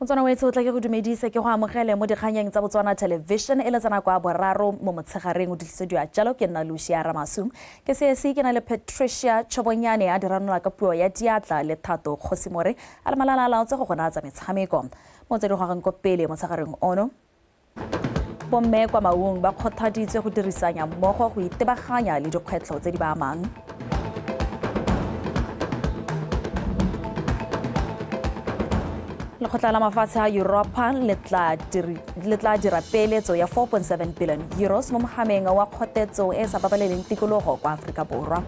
Motswana wetsho o tla ke go dumedise ke go amogele mo dikganyeng tsa Botswana Television e le tsa nako ya boraro mo motshegareng o ditlisediwa jalo ke nna Lucia Ramasu. Ke seesi ke na le Patricia Chobonyane a diranola ka puo ya diatla le Thato Kgosimore a le malala a laotse go go natsa metshameko. Mo tse di gogang ko pele motshegareng ono, Bomme kwa Maung ba kgothaditswe go dirisanya mmogo go itebaganya le dikgwetlho tse di ba amang. Lekgotla la mafatshe a Europa le tla dira peeletso ya 4.7 billion euros mo mogameng wa kgotetso e e sa babaleleng tikologo kwa Aforika Borwa.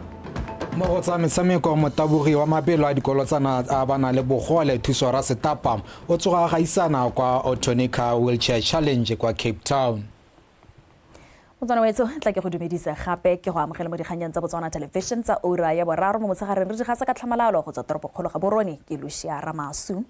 Mo go tsa metshameko, motabogi wa mabelo a dikolotsana a ba na le bogole Thuso Rasetapa o tsoga a gaisana kwa Otonica Wheelchair Challenge kwa Cape Town. Motswana wetso, tla ke go dumedise gape ke go amogele mo dikganyeng tsa Botswana Television tsa oura ya boraro mo motshegareng re di gasa ka tlhamalalo go tswa toropokgolo Gaborone. Ke Lucia Ramasu.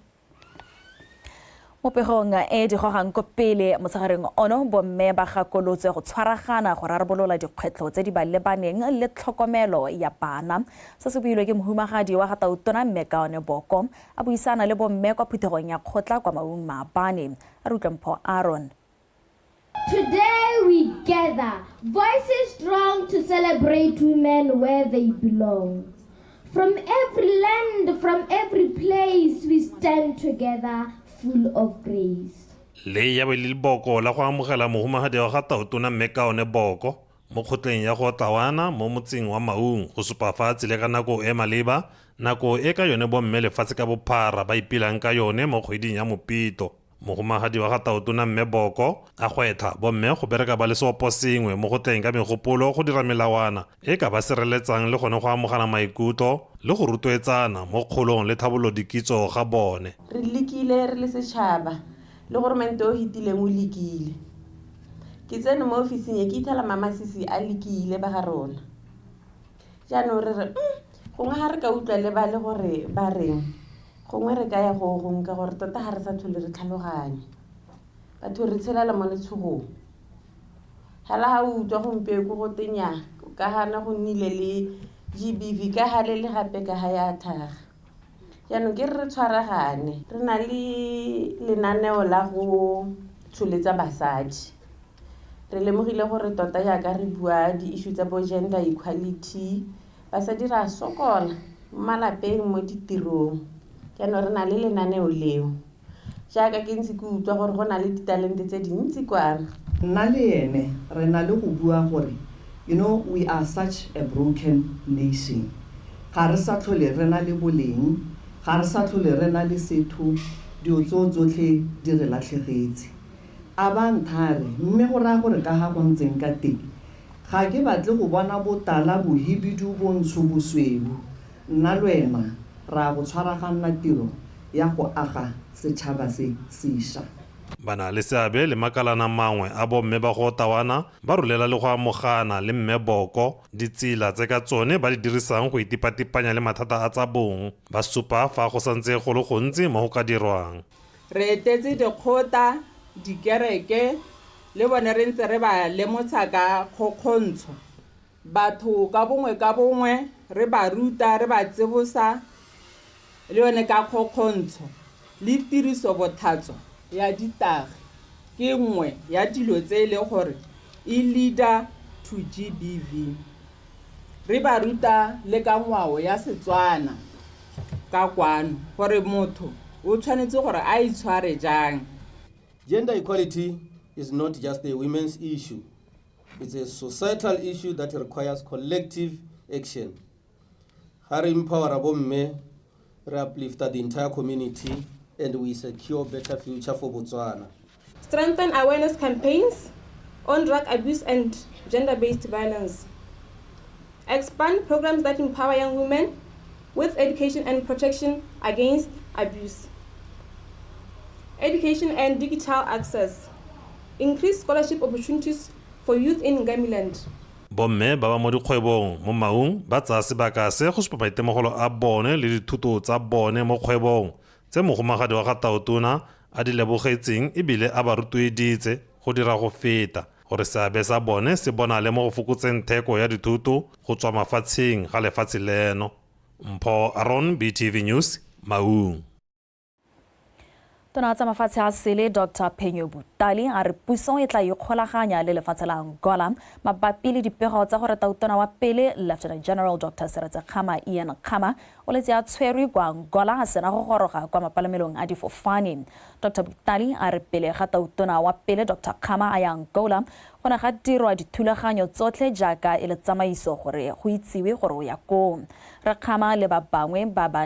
Mo pegong e di gogang ko pele motshegareng ono, bomme ba gakolotswe go tshwaragana go rarabolola dikgwetlho tse di ba lebaneng le tlhokomelo ya bana. Se se builwe ke mohumagadi wa ga Tautona Mme Kaone Boko a buisana le bomme kwa phuthegong ya kgotla kwa Maung maabane. A re utlwe Mpho Aaron. Today we gather, voices strong to celebrate women where they belong. From every land, from every place, we stand together, full of grace. Le ya be le leboko la go amogela mohumagadi wa ga Tautona Mme Kaone Boko mo kgotleng ya go Tawana mo motseng wa Maung go supa fa a tsile ka nako e maleba, nako e ka yone bomme lefatshe ka bophara ba ipelang ka yone mo kgweding ya Mopito. Mohumagadi wa ga Tautona Mme Boko a gwetlha bomme go bereka ba le seopo sengwe mo go tleng ka megopolo go dira melawana e ka ba sireletsang le gone go amogana maikutlo le go rotloetsana mo kgolong le tlhabololo dikitso ga bone. Re lekile re le setšhaba le goromente o hitileng o lekile. Ke tsene mo ofising e ke ithela Mama Sisi a lekile ba ga rona. Jaanong re re gongwe ga re ka utlwa le ba le gore ba reng gongwe re ka ya go gongwe ka gore tota ga re sa tlhole re tlhaloganya. Batho re tshelela mo letshogong. Fela ga o utlwa gompieno go te nnyaa ka gana go nnile le GBV ka gale le gape ka ga ya tlhaga. Jaanong ke re re tshwaragane re na le lenaneo la go tsholetsa basadi. Re lemogile gore tota jaaka re bua di-issue tsa bo gender equality basadi re a sokola mo malapeng mo ditirong. Jaanong re na le lenaneo leo jaaka ke ntse ke utlwa gore go na le ditalente tse dintsi kwano. Nna le ene re na le go bua gore you know we are such a broken nation, ga re sa tlhole re na le boleng, ga re sa tlhole re na le setho, dilo tseo tsotlhe di re latlhegetse. A ba nthaya a re, Mme go raya gore ka ga go ntseng ka teng, ga ke batle go bona botala, bohibidu, bontsho, bosweu. Nna le wena re a go tshwaraganna tiro ya go aga setšhaba se sesha. Ba na le seabe le makalana mangwe a bomme ba go Tawana ba rolela le go amogana le Mme Boko ditsela tse ka tsone ba di dirisang go itipatipanya le mathata a tsa bong, ba supa fa go santse go le gontsi mo go ka dirwang. Re etetse dikgotla, dikereke le bone re ntse re ba lemotsha ka kgokgontsho. Batho ka bongwe ka bongwe re ba ruta, re ba tsebosa le yone ka kgokgontsho le tiriso botlhatswa ya ditagi ke nngwe ya dilo tse e leng gore e leader to GBV. Re ba ruta le ka ngwao ya Setswana ka kwano gore motho o tshwanetse gore a itshware jang. Gender equality is not just a women's issue. It's a societal issue that requires collective action. Ga re empowera bomme, re uplifta the entire community and we secure better future for Botswana. Strengthen awareness campaigns on drug abuse and gender-based violence. Expand programs that empower young women with education and protection against abuse. Education and digital access. Increase scholarship opportunities for youth in Ngamiland. Bomme ba ba mo dikgwebong mo Maung ba tsaya sebaka se go supa maitemogelo a bone le dithuto tsa bone mo kgwebong tse mogomagadi wa ga Tautona a di lebogetseng e bile a ba rotloeditse go dira go feta gore seabe sa bone se bonale mo go fokotseng theko ya dithoto go tswa mafatsheng ga lefatshe leno. Mpho Aron, BTV News, Maung. Tona tsa mafatshe a sele Dr Phenyo Butale a re puso e tla ikgolaganya le lefatshe la Angola mabapi le dipego tsa gore tautona wa pele Lieutenant General Dr Seretse Khama Ian Khama o letse a tshwerwe kwa Angola a sena go goroga kwa mapalamelong a difofane. Dr Butale a re pele ga tautona wa pele Dr Khama a ya Angola go ne ga dirwa dithulaganyo tsotlhe jaaka e le tsamaiso gore go itsiwe gore o ya koo. Rre Khama le ba bangwe ba ba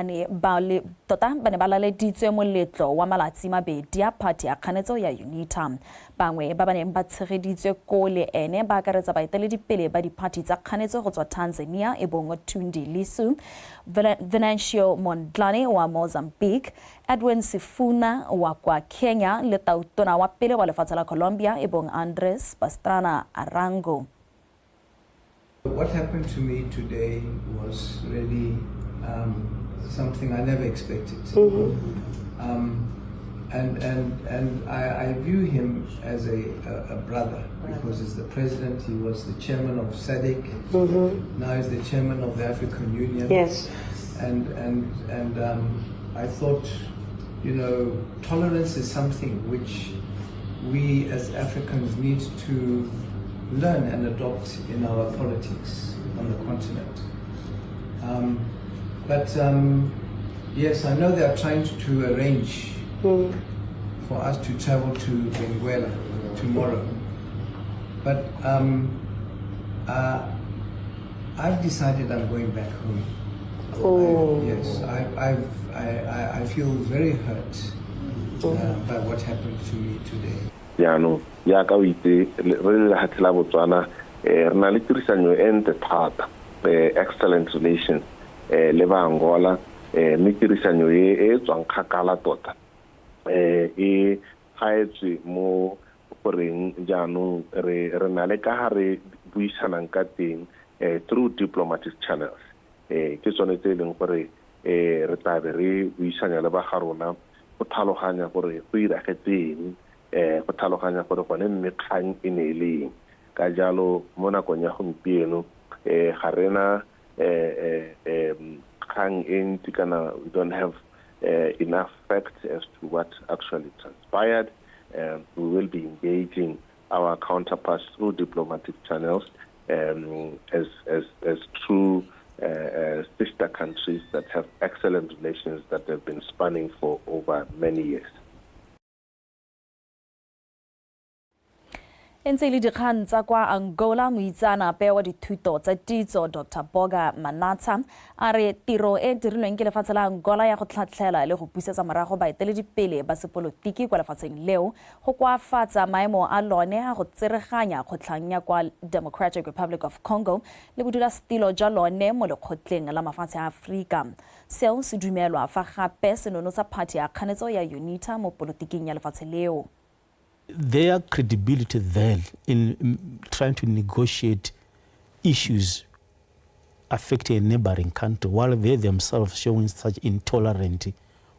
ne ba le tota ba ne ba laleditswe moletlo wa malatsi mabedi a phathi ya kganetso ya UNITA. Bangwe ba ba neng ba tshegeditswe koo le ene ba akaretsa baeteledipele ba diphathi tsa kganetso go tswa Tanzania e bong Tundi Lissu, Venancio Mondlane wa Mozambique, Edwin Sifuna wa kwa Kenya le tautona wa pele wa lefatshe la Colombia e bong Andres Pastrana Arango. What happened to me today was really something I never expected. And I view him as a brother because he's the president, he was the chairman of SADC, now he's the chairman of the African Union. And I thought, tolerance is something which we as Africans need to learn and adopt in our politics on the continent. But yes, I know they are trying to arrange for us to travel to Benguela tomorrow. But I've decided I'm going back home. Oh. Yes, I feel very hurt by what happened to me today. Jaanong jaaka o itse, re le lefatshe la Botswana, re na le tirisanyo e ntle thata, excellent relations le ba Angola, mme tirisanyo e e tswang kgakala tota, e gaetswe mo goreng jaanong re na le ka ga re buisanang ka teng through diplomatic channels. Ke tsone tse e leng gore re tla be re buisanya le ba ga rona go tlhaloganya gore go iragetseng, go tlhaloganya gore gone mme kgang e ne e le eng. Ka jalo mo nakong ya gompieno ga rena kgang e ntsi kana we don't have enough facts as to what actually transpired. We will be engaging our counterparts through diplomatic channels as true sister countries that have excellent relations that have been spanning for over many years. E ntse e le dikgang tsa kwa Angola. Moitseanape wa dithuto tsa ditso Dr Boga Manatsa a re tiro e dirilweng ke lefatshe la Angola ya go tlhatlhela le go busetsa morago baeteledipele ba sepolotiki kwa lefatsheng leo go koafatsa maemo a lone a go tsereganya kgotlhang ya kwa Democratic Republic of Congo le bodulasetilo jwa lone mo lekgotleng la mafatshe a Aforika. Seo se dumelwa fa gape se nonotsha phathi ya kganetso ya UNITA mo polotiking ya lefatshe leo. Their credibility then in trying to negotiate issues affecting a neighboring country while they themselves showing such intolerance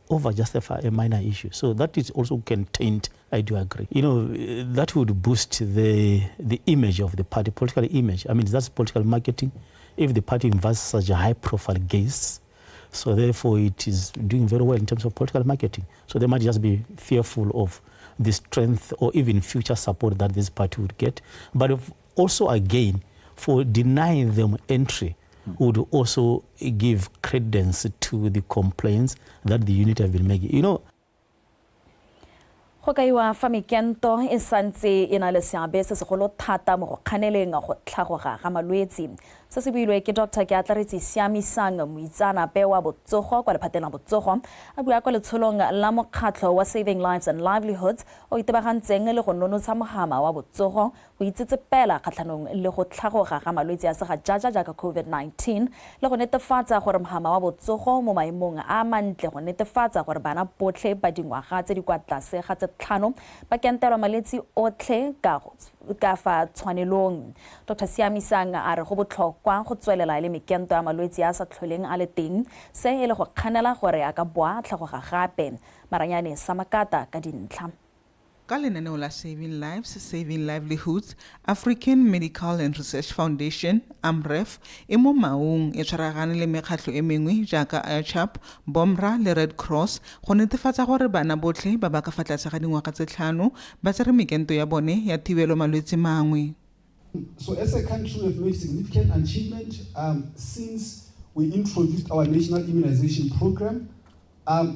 over just a minor issue. So that is also can taint, I do agree. That would boost the image of the party, political image. I mean, that's political marketing. If the party invites such a high profile guests, so therefore it is doing very well in terms of political marketing. So they might just be fearful of the strength or even future support that this party would get. But if also again, for denying them entry would also give credence to the complaints that the unit have been making. Go kaiwa fa mekento e santse e na le seabe se segolo thata mo go kganeleng go tlhagoga ga malwetse. Se se builwe ke Dr Keatlaretse Siamisang, moitseanape wa botsogo kwa lephateng la botsogo, a bua kwa letsholong la mokgatlho wa Saving Lives and Livelihoods o itebagantseng le go nonotsha mogama wa botsogo go itsetsepela kgatlhanong le go tlhagoga ga malwetse a segajaja jaaka COVID-19 le go netefatsa gore mogama wa botsogo mo maemong a mantle go netefatsa gore bana botlhe ba dingwaga tse di kwa tlase ga tse 5 ba kentelwa malwetse otlhe ka fa tshwanelong. Dr Siamisang a re go botlhokwa go tswelela le mekento ya malwetse a sa tlholeng a le teng, se e le go kganela gore a ka boa tlhagoga gape. Maranyane Samakata ka dintlha. Ka lenaneo la Saving Lives, Saving Livelihoods, African Medical and Research Foundation, AMREF, e mo Maung e tshwaragane le mekgatlho e mengwe jaaka ICHAP, BOMRA le Red Cross go netefatsa gore bana botlhe ba ba ka fa tlase ga dingwaga tse tlhano ba tsere mekento ya bone ya thibelo malwetse mangwe. So as a country, we have made significant achievement since we introduced our national immunization program.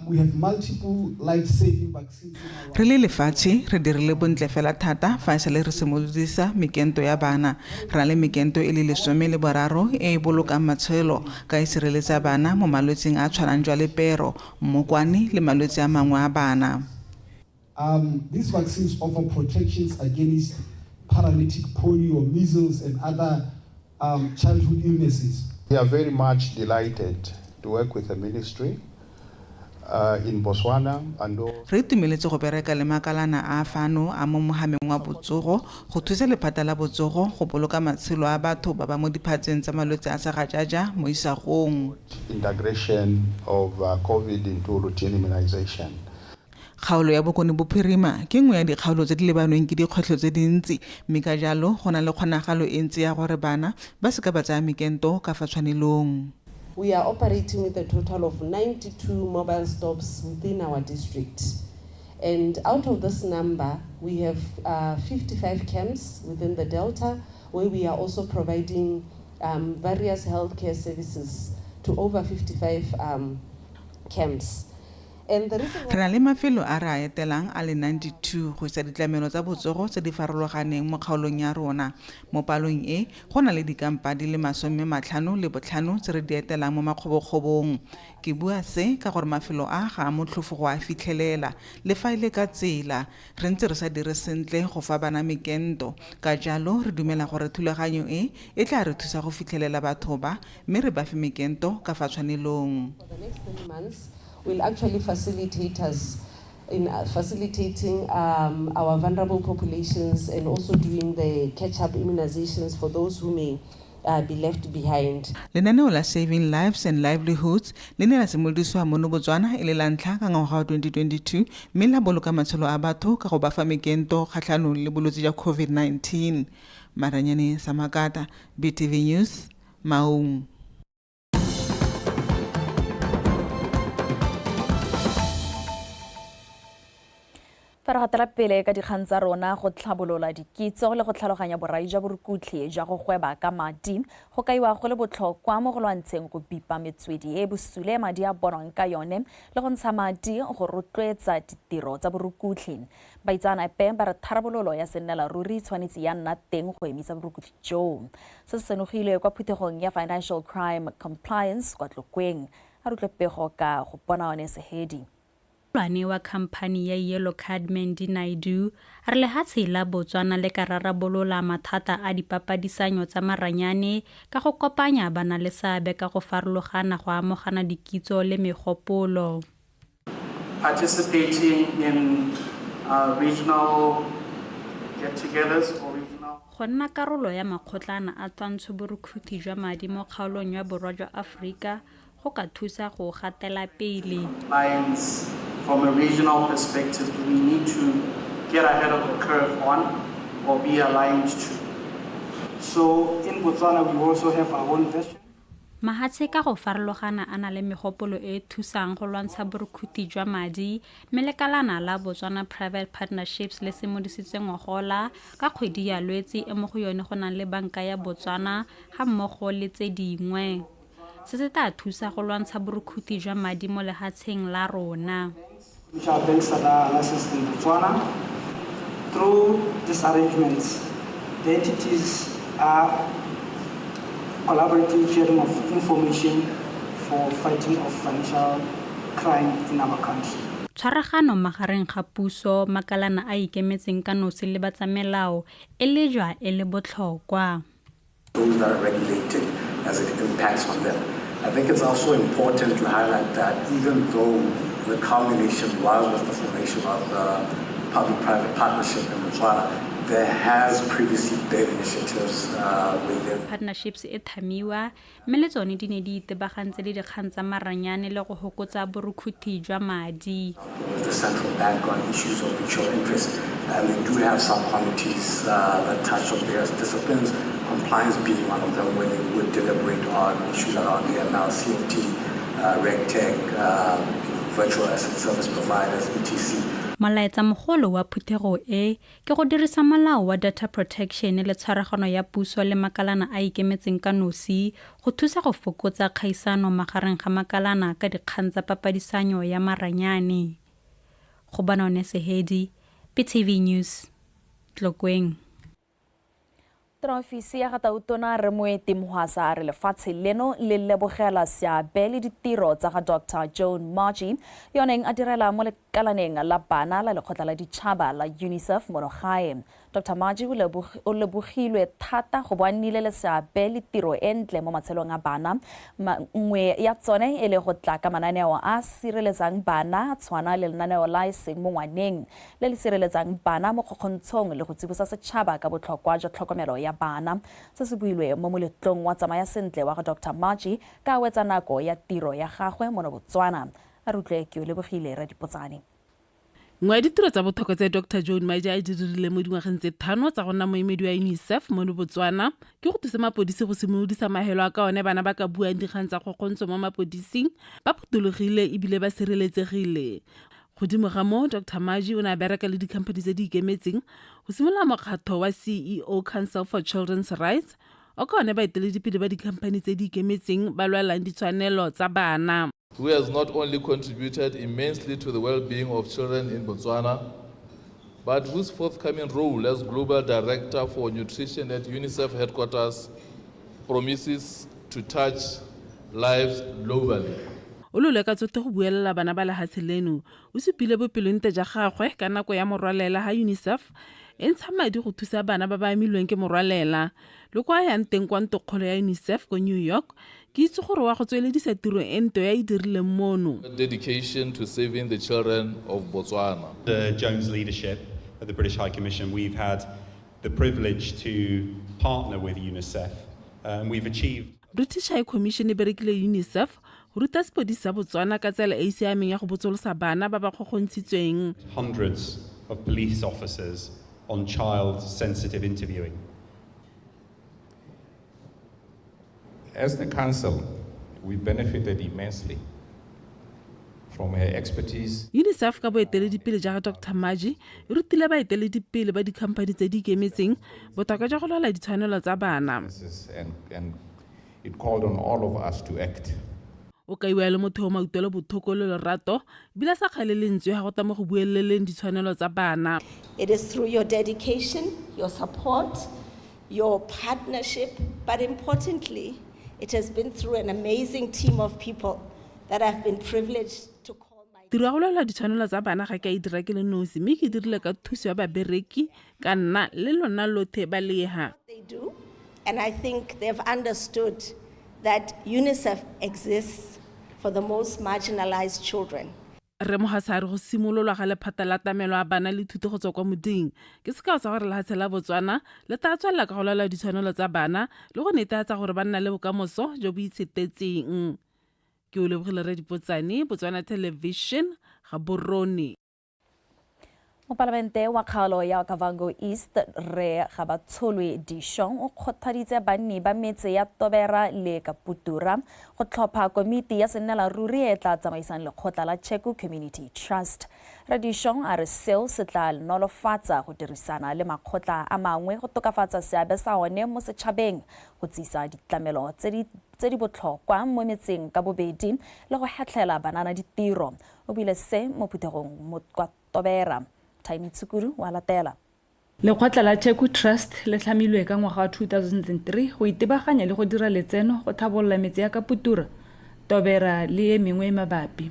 We have multiple life-saving vaccines. Re le lefatshe re dirile bontle fela thata fa e sale re simolodisa mekento ya bana. Re na le mekento e le 13 e e bolokang matshelo ka e sireletsa bana mo malwetseng a tshwanang jwa lepero, mmokwane le malwetse a mangwe a bana. These vaccines offer protections against paralytic polio, measles, and other childhood illnesses. We are very much delighted to work with the ministry in Botswana and Re itumeletse go bereka le makalana a fano a mo mohameng wa botsogo go thusa lephata la botsogo go boloka matshelo a batho ba ba mo diphatseng tsa malwetse a segajaja mo isagong. Integration of COVID into routine immunization. Kgaolo ya Bokone Bophirima ke nngwe ya dikgaolo tse di lebanweng ke dikgwetlho tse dintsi mme ka jalo go na le kgonagalo e ntsi ya gore bana ba seka ba tsaya mekento ka fa tshwanelong. We are operating with a total of 92 mobile stops within our district. And out of this number, we have 55 camps within the Delta, where we are also providing various healthcare services to over 55 camps. And the reason Re na le mafelo a re a etelang a le 92 go isa ditlamelo tsa botsogo tse di farologaneng mo kgaolong ya rona. Mo palong e, go na le dikampa di le 55 tse re di etelang mo makgobokgobong. Ke bua se ka gore mafelo a ga a motlhofo go a fitlhelela le fa e le ka tsela re ntse re sa dire sentle go fa bana mekento. Ka jalo re dumela gore thulaganyo e e tla re thusa go fitlhelela batho ba mme re ba fe mekento ka fa tshwanelong. For the next 3 months will actually facilitate us in facilitating our vulnerable populations and also doing the catch-up immunizations for those who may be left behind. Lenaneo la Saving Lives and Livelihoods le ne la simolodisiwa mono Botswana e le la ntlha ka ngwaga wa 2022 mme la boloka matshelo a batho ka go ba fa mekento kgatlhanong le bolwetse jwa COVID-19. Maranyane Samakata, BTV News, Maung. Fa re gatela pele ka dikgang tsa rona, go tlhabolola dikitso le go tlhaloganya borai jwa borukutlhi jwa go gweba ka madi go kaiwa go le botlhokwa mo go lwantsheng go bipa metswedi e bosula e madi a bonwang ka yone le go ntsha madi go rotloetsa ditiro tsa borukutlhi. Baitseanape ba re tharabololo ya sennela ruri tshwanetse ya nna teng go emisa borukutlhi joo. Se se senogile kwa phuthegong ya Financial Crime Compliance kwa Tlokweng. A re utlwe pego ka go bona one Sehedi. Mogolwane wa khamphani ya Yellow Card Mandy Naidu a re lehatshe la Botswana le ka rarabolola mathata a dipapadisanyo tsa maranyane ka go kopanya banaleseabe ka go farologana go amogana dikitso le megopolo. Participating in regional get-togethers or regional Go nna karolo ya makgotlana a twantsho borukhuthi jwa madi mo kgaolong ya borwa jwa Aforika go ka thusa go gatela pele. Compliance from a regional perspective, do we need to get ahead of the curve on or be aligned to? So in Botswana, we also have our own version. Mahatshe ka go farologana a na le megopolo e e thusang go lwantsha borukhuthi jwa madi mme lekalana la Botswana Private Partnerships le simolodisitse ngogola ka kgwedi ya Lwetse e mo go yone go nang le banka ya Botswana ga mmogo le tse dingwe. Se se tla thusa go lwantsha borukhuthi jwa madi mo lehatsheng la rona. Which are banks that are licensed in Botswana. Through these arrangements, the entities are collaborating, sharing of information for fighting of financial crime in our country. Tshwaragano magareng ga puso, makalana a ikemetseng ka nosi le batsamelao e lejwa e le botlhokwa. Those that are regulated as it impacts on them. I think it's also important to highlight that even though the culmination was with the formation of the public-private partnership in Botswana, there has previously been initiatives within. Partnerships e thamiwa mme le tsone di ne di itebagantse le dikgang tsa maranyane le go hokotsa borukhuthi jwa madi. With the central bank on issues of mutual interest. And they do have subcommittees that touch on various disciplines, compliance being one of them, where they would deliberate on issues around AML, CFT, RegTech, virtual asset service providers, etc. Molaetsamogolo wa phuthego e ke go dirisa molao wa data protection le tshwaragano ya puso le makalana a ikemetseng ka nosi go thusa go fokotsa kgaisano magareng ga makalana ka dikgang tsa papadisanyo ya maranyane. Gobanone Sehedi, BTV News, Tlokweng. Ofisi ya ga Tautona Rre Moeti Mohwasa a re lefatshe leno le lebogela seabe le ditiro tsa ga Dr Joan Margie yo neng a direla mo lekalaneng la bana la lekgotla la ditšhaba la UNICEF mono gae. Dr Margie o lebogilwe thata go bo a nnile le seabe le tiro e ntle mo matshelong a bana, nngwe ya tsone e le go tla ka mananeo a sireletsang bana tshwana le lenaneo la e seng mo ngwaneng le le sireletsang bana mo kgokgontshong le go tsibosa setšhaba ka botlhokwa jwa tlhokomelo ya bana. Se se builwe mo moletlong wa tsamaya sentle wa ga Dr Margie ka wetsa nako ya tiro ya gagwe mono Botswana. A re utlwe ke o lebogile Radipotsane. Nngwe ya ditiro tsa botlhokwa tse Dr Joan Maja a di dirile mo dingwageng tse thano tsa go nna moemedi wa UNICEF mono Botswana ke go thusa mapodisi go simolodisa mahelo a ka one bana ba ka buang dikgang tsa kgokgontsho mo mapodising ba phuthologile ebile ba sireletsegile. Godimo ga moo, Dr Maji o ne a bereka le dikhamphani tse di ikemetseng go simolola mokgatho wa CEO Council for Children's Rights o ka one baeteledipele ba dikhamphani tse di ikemetseng ba lwelang ditshwanelo tsa bana. Who has not only contributed immensely to the well-being of children in Botswana, but whose forthcoming role as Global Director for Nutrition at UNICEF headquarters promises to touch lives globally. O lole ka tsotlhe go buelela bana ba lehatshe leno. O supile bopelontle ja gagwe ka nako ya morwalela ha UNICEF e ntsha madi go thusa bana ba ba amilweng ke morwalela. Le kwa a yang teng kwa ntokgolo ya UNICEF ko New York, ke itse gore wa go tsweledisa tiro e nto ya e dirileng mono. Dedication to saving the children of Botswana. Under Joan's leadership at the British High Commission, we've had the privilege to partner with UNICEF, and we've achieved. British High Commission e berekile UNICEF go ruta sepodisi sa Botswana ka tsela e e siameng ya go botsolosa bana ba ba kgokgontshitsweng. Hundreds of police officers on child-sensitive interviewing. As the council, we benefited immensely from her expertise. UNICEF ka boeteledipele ja ga Dr Maji e rutile baeteledipele ba dikhamphani tse di ikemetseng botlhokwa jwa go lwela ditshwanelo tsa bana. And it called on all of us to act. O kaiwa le motho yo mautlwelo botlhoko le lorato ebile a sa kgale lentswe ga go tla mo go bueleleng ditshwanelo tsa bana. It is through your dedication, your support, your partnership, but importantly, it has been through an amazing team of people that I've been privileged to call my Tiro ya go lwela ditshwanelo tsa bana ga ke a e dira ke le nosi, mme ke dirile ka thuso ya babereki ka nna le lona lothe ba leha. They do, and I think they've understood that UNICEF exists for the most marginalized children. Rre Mohwasa a re go simololwa ga lephata la tlamelo a bana le thuto go tswa kwa moding ke sekao sa gore lehatshe la Botswana le tla tswelela ka go lwela ditshwanelo tsa bana le go netefatsa gore ba nna le bokamoso jo bo itshetetseng. Ke o lebogile Rre Dipotsane, Botswana Television, Gaborone. Mopalamente wa kgaolo ya Okavango East Rre Gabatsholwe Dishong o kgothaditse banni ba metse ya Tobera le Kaputura go tlhopha komiti ya sennela ruri e tla tsamaisang lekgotla la Cheku Community Trust. Rre Dishong a re seo se tla nolofatsa go dirisana le makgotla a mangwe go tokafatsa seabe sa one mo setšhabeng, go tsisa ditlamelo tse di botlhokwa mo metseng ka bobedi le go hetlhela banana ditiro. O buile se mo phuthegong mo kwa Tobera. Tiny Tsukuru wa latela. Lekgotla la Cheku Trust le tlhamilwe ka ngwaga wa 2003 go itebaganya le go dira letseno go tlhabolola metse ya Kaputura, Tobera le e mengwe e mabapi.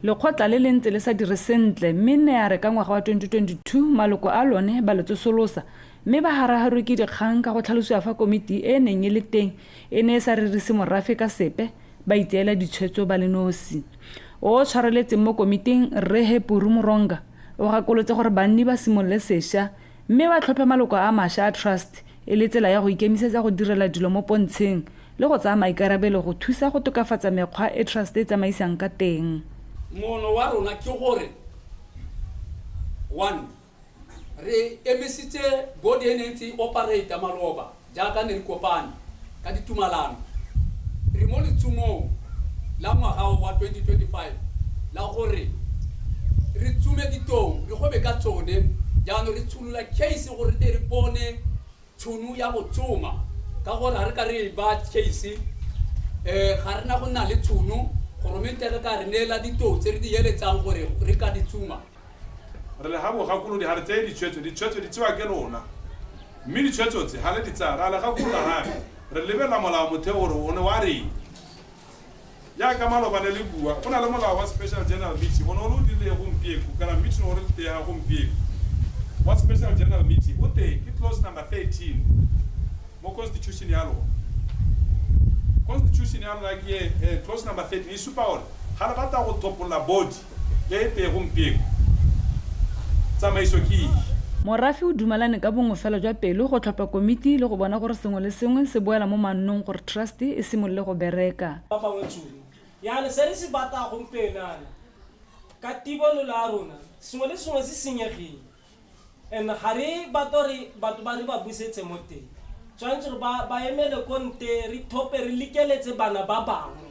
Lekgotla le le ntse le sa dire sentle mme ne a re ka ngwaga wa 2022 maloko a lone ba le tsosolosa mme ba haraharwe ke dikgang ka go tlhalosiwa fa komiti e neng e le teng e ne e sa rerise morafe ka sepe, ba itseela ditshwetso ba le nosi. O tshwareletseng mo komiting Rre Hepuru Moronga o gakolotse gore banni ba simolole sešwa mme ba tlhophe maloko a mašwa a trust e le tsela ya go ikemisetsa go direla dilo mo pontsheng le go tsaya maikarabelo go thusa go tokafatsa mekgwa e trust e tsamaisang ka teng. Moono wa rona ke gore, one, Re emisitse body e ne ntse e operate maloba jaaka ne re kopane ka ditumalano. Re mo letsomong la ngwaga wa 2025 la gore re tsume ditou re gobe ka tsone. Jaanong re tsholola case gore re tle re bone tšhono ya go tsoma, ka gore ga re ka re ba case ga re na go nna le tšhono goromente re ka re neela ditou tse re di eletsang gore re ka di tsoma. Re le ga bogakolodi ga re tseye ditshwetso, ditshwetso di tsewa ke lona, mme ditshwetso tse ga le di tsaya ra le gakolola gape re lebelela molao motheo gore o ne wa reng. Jaaka maloba ne le bua, go na le molao wa special general meeting o ne o le o dirile gompieko kana meeting o re teng ga gompieko wa special general meeting o teng ke clause number 13 mo constitution ya lona. Constitution ya lona ke clause number 13 e supa gore ga le batla go thopolola body e e teng gompieko tsamaiso ke eng. Morafe o dumalane ka bongwe fela jwa pelo go tlhopha komiti le go bona gore sengwe le sengwe se boela mo mannong gore trust e simolole go bereka. Ba bangwe tšhono. Yana se re se batang gompienana ka tibonolo ya rona, sengwe le sengwe se senyegile and ga re batle gore batho ba re ba busetse mo teng. Tshwanetse gore ba ba emele ko nte re thope re lekeletse bana ba bangwe.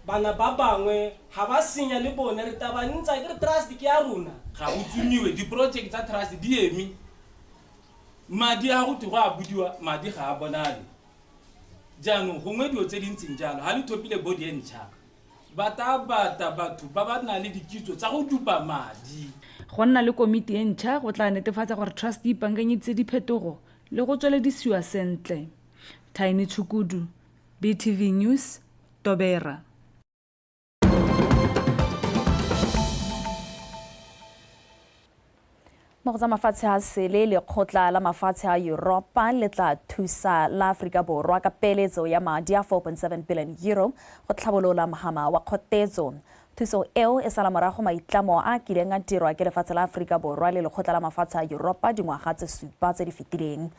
Bana ba bangwe ga ba senya le bone re tla ba ntsha, ke re trust ke ya rona. Ga go tsomiwe, di-project tsa trust di eme, madi a go thwe go a bodiwa, madi ga a bonale. Jaanong gongwe dilo tse di ntseng jalo, ga le thopile body e ntšha, ba tla bata batho ba ba nang le dikitso tsa go dupa madi. Go nna le komiti e ntšha go tla netefatsa gore trust e ipaakanyeditse diphetogo le go tsweledisiwa sentle. Tiny Tshukudu, BTV News, Tobera. Mo go tsa mafatshe a sele, lekgotla la mafatshe a Yuropa le tla thusa la Aforika Borwa ka peeletso ya madi a 4.7 billion euro go tlhabolola mohama wa kgotetso. Thuso eo e sala morago maitlamo a a kileng a dirwa ke lefatshe la Aforika Borwa le lekgotla la mafatshe a Yuropa dingwaga tse 7 tse di fetileng.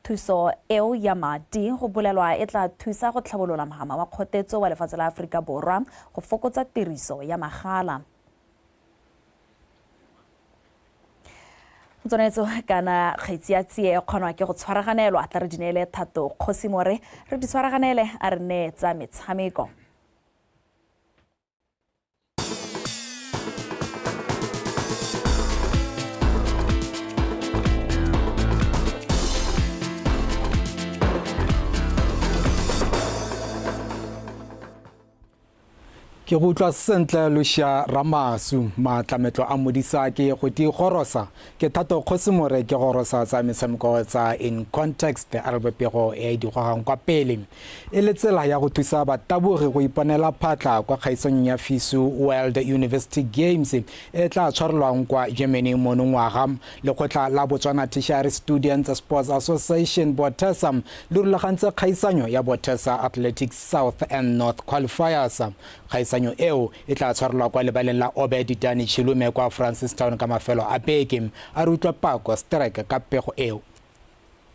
Thuso eo ya madi go bolelwa e tla thusa go tlhabolola mohama wa kgotetso wa lefatshe la Aforika Borwa go fokotsa tiriso ya magala. Tswanetso kana kgetsi ya tsie e kgonwa ke go tshwaraganelwa, tla re di neele Thato Kgosi More re di tshwaraganele a re nee tsa metshameko. Ke go utlwa sentle Lucia Ramasu. Maatlametlo a modisa ke go di gorosa. Ke Thato Kgosimore ke gorosa tsa metshameko tsa In Context a re pego e e di gogang kwa pele. E le tsela ya go thusa batabogi go iponela phatla kwa kgaisanyong ya FISU World University Games e tla tshwarelwang kwa Germany monongwaga. Lekgotla la Botswana Tertiary Students Sports Association Botesa le rulagantse kgaisanyo ya Botesa Athletics South and North Qualifiers. Kgaisanyo eo e tla tshwarelwa kwa lebaleng la Obed Dani Chilume kwa Francistown ka mafelo a beke. A re utlwa Pako Strike ka pego eo.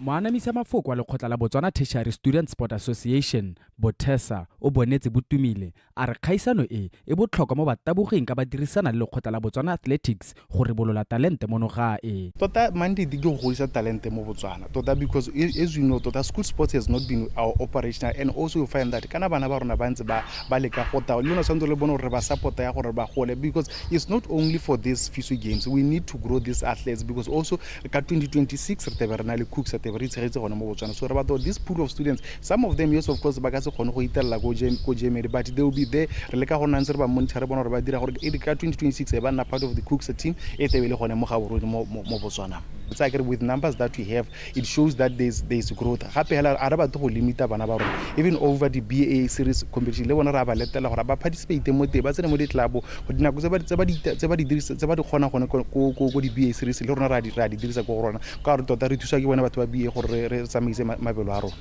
Moanamisa mafoko wa lekgotla la Botswana Tertiary Students Sport Association, Botesa, o bonetse Botumile a re kgaisano e e botlhokwa mo bataboging ka ba dirisana le lekgotla la Botswana Athletics go ribolola talente mono gae. Tota mandate ke go godisa talente mo Botswana tota because as you know tota school sports has not been our operational and also you find that kana bana ba rona ba ntse ba ba leka go ta le lona tshwanetse le bone gore re ba support ya gore ba gole because it's not only for these FISU games, we need to grow these athletes because also ka 2026 re tebe re na le cooks, re tebe re itshegetse gone mo Botswana. So re batla this pool of students, some of them, yes, of course ba ka se kgone go itelela ko Germany, but they will be there. Re leka go nna ntse re ba monitor, re bona gore ba dira gore e ka 2026 e ba nna part of the cooks team e tebe le gone mo Gaborone mo Botswana. Tsa kere with numbers that we have, it shows that there's growth. Gape hela a re batle go limita bana ba rona even over the BA series competition, le bona re a ba letela gore ba participate mo teng, ba tsene mo ditlabo dinako tse ba di dirisa, tse ba di kgona gone ko di BA series, le rona ra di dirisa ko go rona ka gore tota re thusa ke bone batho ba BA gore re tsamaise mabelo a rona.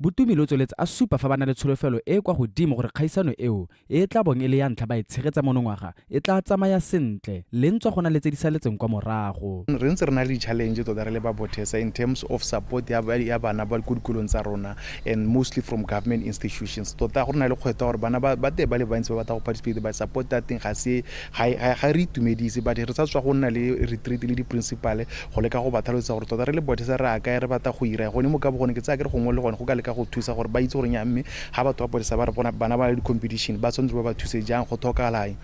Botumile o tsweletse a supa fa ba na le tsholofelo e e kwa godimo gore kgaisano eo e e tla bong e le ya ntlha ba e tshegetsa monongwaga e tla tsamaya sentle le ntswa go na le tse di saletseng kwa morago. Re ntse re na le di-challenge tota re le ba Botesa in terms of support ya ya bana ba ko dikolong tsa rona and mostly from government institutions. Tota go na le kgwetlho ya gore bana ba ba teng ba le bantsi ba batla go participate but support ya teng ga se ga ga re itumedise, but re sa tswa go nna le retreat le di-principal go leka go ba tlhalosetsa gore tota re le Botesa re a kae, re batla go ira gone mo ka bogone. Ke tsaya ke re gongwe le gone go ka leka go thusa gore ba itse gore nya mme ga batho ba Botesa ba re bona bana ba le di-competition ba tshwanetse ba ba thuse jang, go tlhokagalang.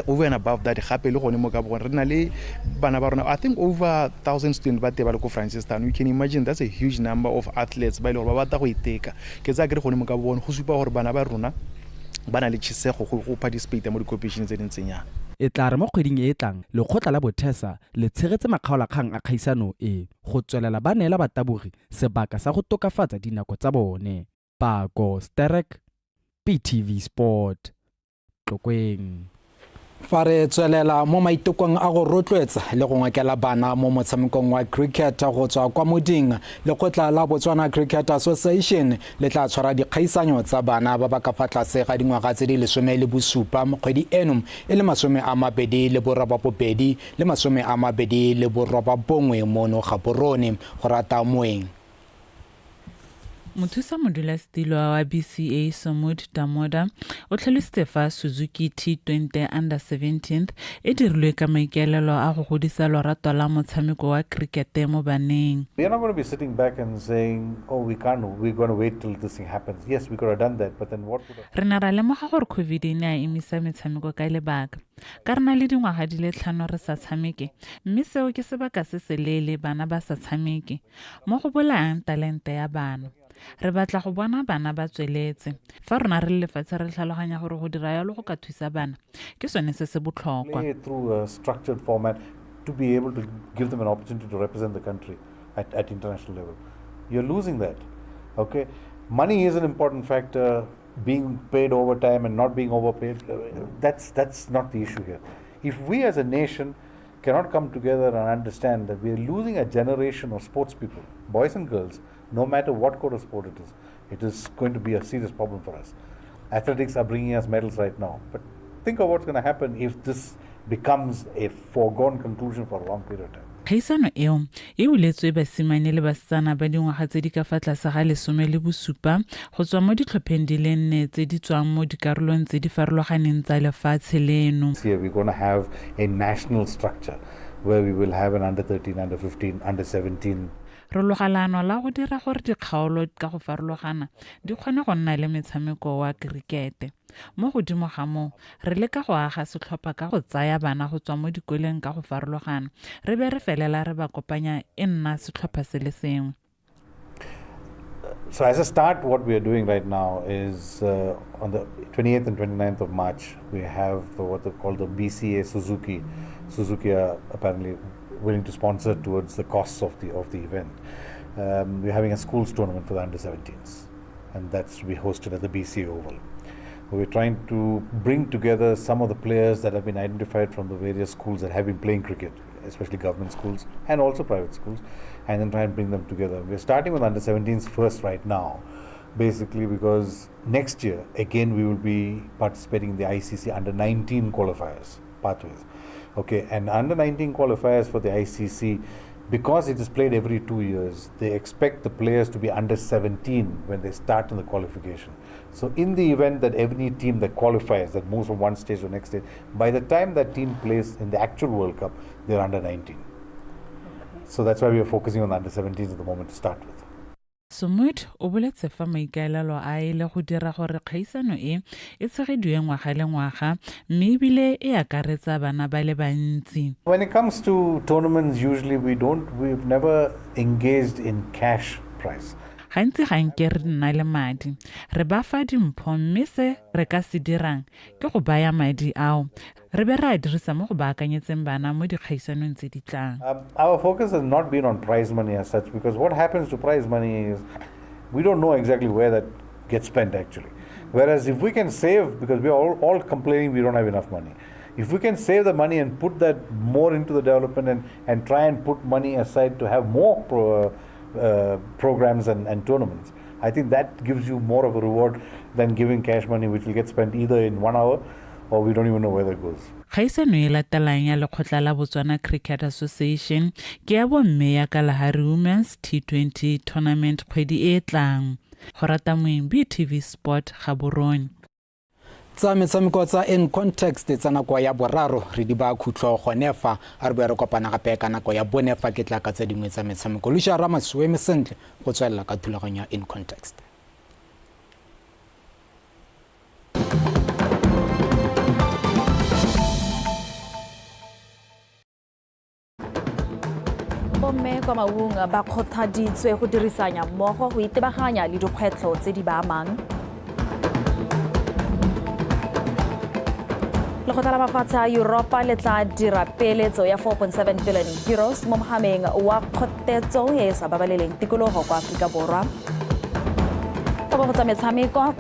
Over and above that, gape le gone mo ka bogone re na le bana ba rona, I think over 1000 students ba teng ba le ko Francistown. You can imagine that's a huge number of athletes ba e le gore ba batla go iteka. Ke tsaya ke re gone mo ka bogone go supa gore bana ba rona ba na le tšhisego go participate mo di-competition tse di ntseng yana. E tla re mo kgweding e e tlang lekgotla la Botesa le tshegetse makgaolakgang a kgaisano e go tswelela ba neela batabogi sebaka sa go tokafatsa dinako tsa bone. Pako Sterek, PTV Sport, Tlokweng. Fa re tswelela mo maitekong a go rotloetsa le go ngokela bana mo motshamekong wa cricket go tswa kwa moding, lekgotla la Botswana Cricket Association le tla tshwara dikgaisanyo tsa bana ba ba ka fa tlase ga dingwaga tse di 17 kgwedi eno e le 28 le 29 mono Gaborone. Go rata moeng. Mothusa modulasetilo wa BCA Somud Damoda o tlhalositse fa Suzuki T20 Under 17 e dirilwe ka maikaelelo a go godisa lorato la motshameko wa cricket mo baneng. We are not going to be sitting back and saying, oh, we can't, we're going to wait till this thing happens. Yes, we could have done that, but then what would have... Re ne ra lemoga gore COVID e ne a emisa metshameko ka lebaka. Ka re na le dingwaga di le 5 re sa tshameke, mme seo ke sebaka se seleele bana ba sa tshameke, mo go bolayang talente ya bana. Re batla go bona bana ba tsweletse. Fa rona re le lefatshe re tlhaloganya gore go dira yalo go ka thusa bana, ke sone se se botlhokwa. Play through a structured format to be able to give them an opportunity to represent the country at international level. You're losing that. Okay, money is an important factor. Being paid overtime and not being overpaid, that's not the issue here. If we as a nation cannot come together and understand that we are losing a generation of sports people, boys and girls, no matter what kind of sport it is going to be a serious problem for us. Athletics are bringing us medals right now, but think of what's going to happen if this becomes a foregone conclusion for a long period of time. Kgaisano eo e buletswe basimane le basetsana ba dingwaga tse di ka fa tlase ga 17 go tswa mo ditlhopheng di le 4 tse di tswang mo dikarolong tse di farologaneng tsa lefatshe leno. Here we're going to have a national structure where we will have an under 13, under 15, under 17. Re loga leano la go dira gore dikgaolo ka go farologana di kgone go nna le metshameko wa kerikete. Mo godimo ga moo, re leka go aga setlhopha ka go tsaya bana go tswa mo dikoleng ka go farologana, re be re felela re ba kopanya e nna setlhopha se le sengwe. So as a start, what we are doing right now is on the 28th and 29th of March, we have what they call the BCA Suzuki. Suzuki are apparently willing to sponsor towards the costs of the event. We're having a schools tournament for the under 17s, and that's to be hosted at the BCA Oval. We're trying to bring together some of the players that have been identified from the various schools that have been playing cricket, especially government schools and also private schools, and then try and bring them together. We're starting with under 17s first right now, basically because next year, again, we will be participating in the ICC under 19 qualifiers pathways. Okay, and under 19 qualifiers for the ICC, because it is played every 2 years, they expect the players to be under 17 when they start in the qualification. So in the event that every team that qualifies, that moves from one stage to the next stage, by the time that team plays in the actual World Cup, they're under 19. So that's why we are focusing on the under 17s at the moment to start with. Sumut o boletse fa maikaelelo a e le go dira gore kgaisano e e tshegediwe ngwaga le ngwaga mme ebile e akaretsa bana ba le bantsi. When it comes to tournaments, usually we've never engaged in cash prize. Gantsi ga nke re nna le madi, re ba fa dimpho mme se re ka se dirang ke go baya madi ao re be re a dirisa mo go baakanyetseng bana mo dikgaisanong tse di tlang. Our focus has not been on prize money as such, because what happens to prize money is we don't know exactly where that gets spent actually. Whereas if we can save, because we are all complaining we don't have enough money, if we can save the money and put that more into the development and try and put money aside to have more programs and tournaments, I think that gives you more of a reward than giving cash money, which will get spent either in 1 hour or we don't even know where that goes. Kgaisano e latelang ya lekgotla la Botswana Cricket Association ke ya bomme ya Kalahari Women's T20 Tournament kgwedi e e tlang. Go rata moeng BTV Sport Gaborone. Tsa metshameko tsa In Context tsa nako ya boraro re di ba khutlo gone fa a re boe re kopana gape ka nako ya bone fa ke tla ka tse dingwe tsa metshameko. Lucia Ramasu o eme sentle go tswelela ka thulaganyo ya In Context. Bomme kwa Maung ba kgothaditswe go dirisanya mmogo go itebaganya le dikgwetlho tse di ba amang. Lekgotla la mafatshe a Yuropa le tla dira peeletso ya 4.7 billion euros mo mogameng wa kgotetso e e sa babaleleng tikologo kwa Aforika Borwa. Go tsa metshameko.